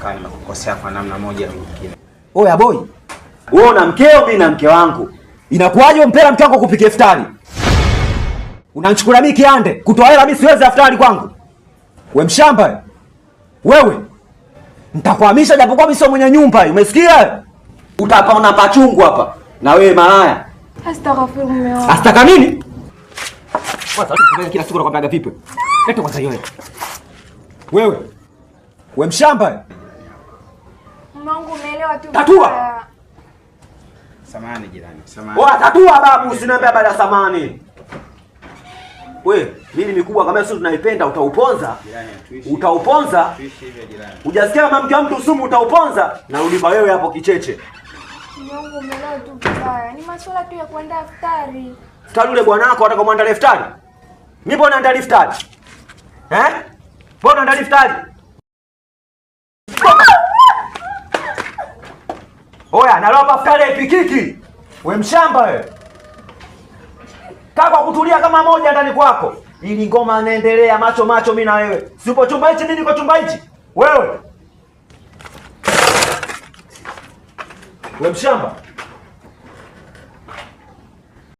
nikawa nimekukosea kwa namna moja au nyingine. Oya boy, wewe una mkeo, mimi na mke wangu. Inakuwaje mpela mke wako kupikia iftari? Unanichukulia mimi kiande, kutoa hela mimi siwezi iftari kwangu. We mshamba wewe, nitakuhamisha japokuwa mimi sio mwenye nyumba, umesikia? Utapaona pachungu hapa na wewe malaya. Astaghfirullah mume wangu. Astaka nini? Kwanza kila siku nakwambiaga vipi? Leta kwanza hiyo. Wewe. We mshamba. Mume wangu umeelewa tu. Tatua. Samahani jirani, samahani. Oa tatua babu, usiniambie habari ya samani. We, mimi mikubwa kama sisi tunaipenda utauponza. Jirani, hatuishi. Utauponza. Tuishi hivyo jirani. Hujasikia kama mke wa mtu sumu utauponza na ulipa wewe hapo kicheche. Mume wangu umeelewa tu vibaya. Ni masuala tu ya kuandaa iftari. Iftari yule bwanako ataka muandalie iftari. Mimi mbona naandalia iftari? Eh? Mbona naandalia iftari? Oya, nalomba iftari haipikiki. We mshamba wewe. Kaa kwa kutulia kama moja ndani kwako. Ili ngoma inaendelea macho macho mimi na wewe. Si upo chumba hichi, mimi niko chumba hichi. Wewe. We mshamba.